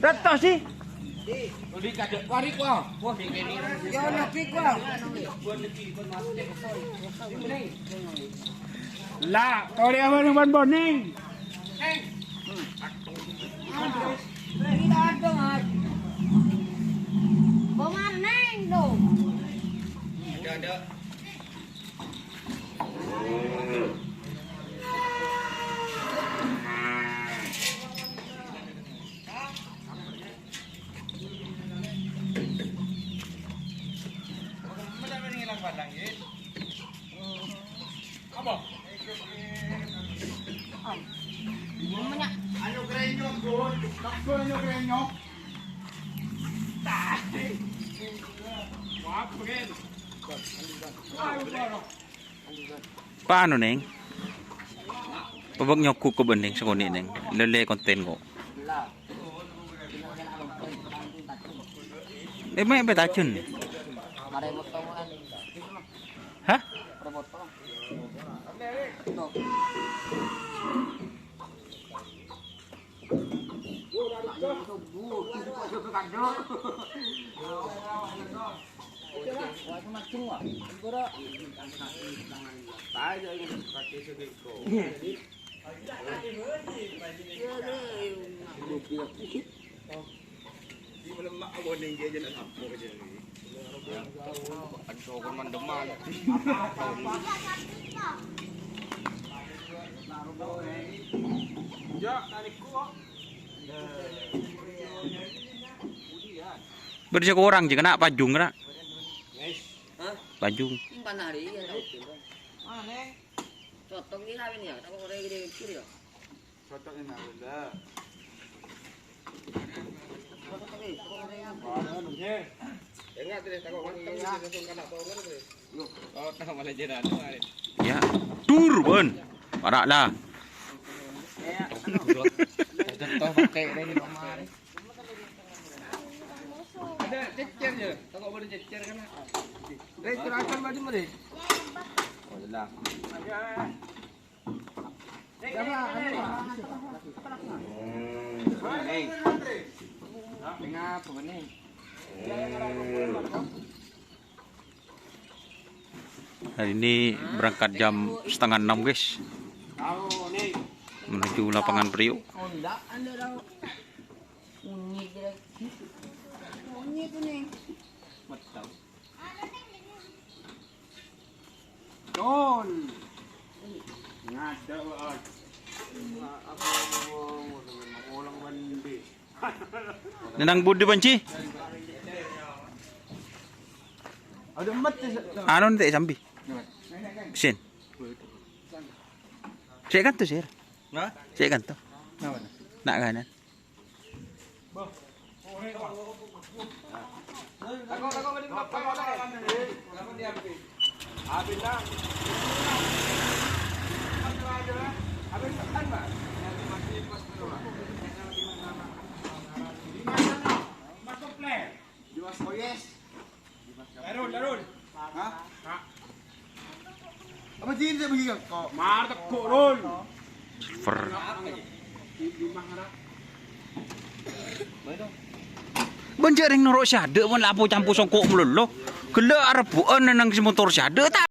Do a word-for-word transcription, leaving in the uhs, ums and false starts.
Rat to sih. La, tolè abâ' neng bân bonèng. Pa' anu, Neng. Pabâk nyogok ka bâ'na, Neng, sakonè', Neng. Lèlè konten kok. Emang apa tajun? Hah? Bâdâ sè korang, jâ' kèna pajung, kèna. Pajung. Sotong ghi' kawin ya, apa orèng gede mikir ya? Sotong ini ada. Enggak, tidak tahu kan, kan bisa langsung kena pohon, kan, Bro? Oh, tahu malah jalan kemarin. Ya, dur, Bun. Para lah. Contoh pakai ini kemarin. Ada cecer ya, tahu boleh cecer kan? Rek, terakhir maju, Bro. Oh, jelas. Hari ini berangkat jam setengah enam, guys. Menuju lapangan Priuk. Don. Ngada' wae. Ulang mandi. Nenang budi, Panji. Ada emet. Anu, nanti sambi. Sin. Cek kan tuh, Sir. Nah? Cek kan tuh. Kenapa? Nak kanan. Apa jin saya bagi kok? Mar tekko, Rul. Silver. Bân jâ' rèng noro' sè adâ' mon la apo campo songko' malolo. Ghellâ' arebbhu'ân neng sè motor sè adâ' ta'.